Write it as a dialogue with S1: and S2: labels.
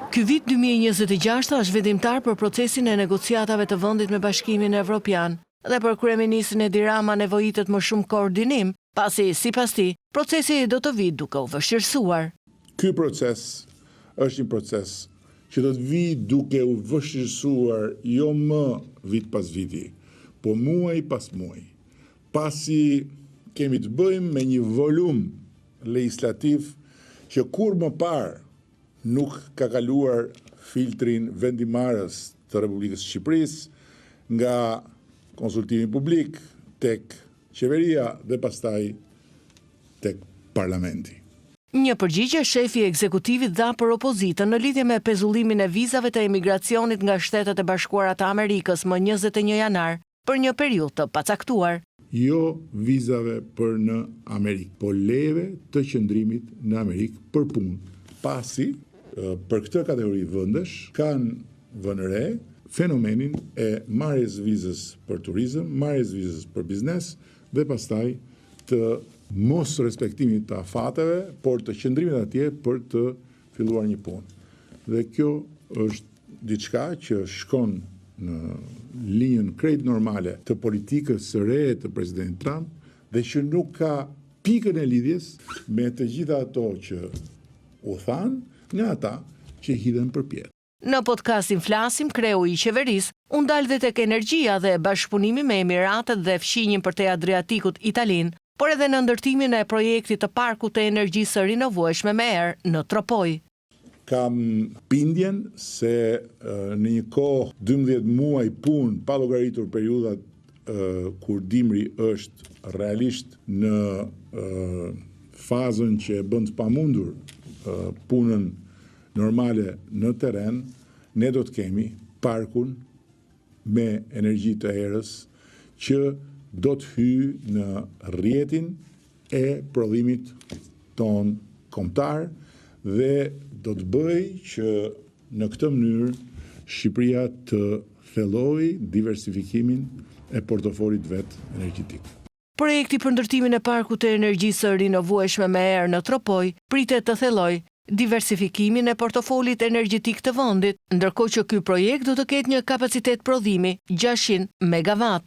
S1: Ky vit 2026 është vendimtar për procesin e negociatave të vendit me Bashkimin Evropian dhe për kryeministrin Edi Rama nevojitet më shumë koordinim, pasi sipas tij, procesi do të vijë duke u vështirësuar.
S2: Ky proces është një proces që do të vijë duke u vështirësuar jo më vit pas viti, po muaj pas muaj, pasi kemi të bëjmë me një volum legjislativ që kurrë më parë nuk ka kaluar filtrin vendimmarrës të Republikës së Shqipërisë nga konsultimi publik tek qeveria dhe pastaj tek parlamenti.
S1: Një përgjigje shefi i ekzekutivit dha për opozitën në lidhje me pezullimin e vizave të emigracionit nga Shtetet e Bashkuara të Amerikës më 21 janar për një periudhë të pacaktuar.
S2: Jo vizave për në Amerikë, po lejeve të qëndrimit në Amerikë për punë, pasi për këtë kategori vendesh kanë vënë re fenomenin e marrjes vizës për turizëm, marrjes vizës për biznes dhe pastaj të mos respektimit të afateve, por të qëndrimit atje për të filluar një punë. Dhe kjo është diçka që shkon në linjën krejt normale të politikës së re të presidentit Trump dhe që nuk ka pikën e lidhjes me të gjitha ato që u thanë nga ata që hidhen përpjetë.
S1: Në podcastin Flasim, kreu i qeverisë u ndal dhe tek energjia dhe bashkëpunimi me Emiratet dhe fqinjin përtej Adriatikut Italinë, por edhe në ndërtimin e projektit të parkut të energjisë së rinovueshme me erë në Tropojë.
S2: Kam bindjen se në një kohë 12 muaj punë pa llogaritur periudhat kur dimri është realisht në fazën që e bën të pamundur punën normale në terren, ne do të kemi parkun me energji të erës që do të hyjë në rrjetin e prodhimit tonë kombëtar dhe do të bëjë që në këtë mënyrë Shqipëria të thellojë diversifikimin e portofolit vet energjetik.
S1: Projekti për ndërtimin e parkut të energjisë së rinovueshme me erë në Tropojë pritet të thellojë diversifikimin e portofolit energjetik të vendit, ndërkohë që ky projekt do të ketë një kapacitet prodhimi 600 megawatt.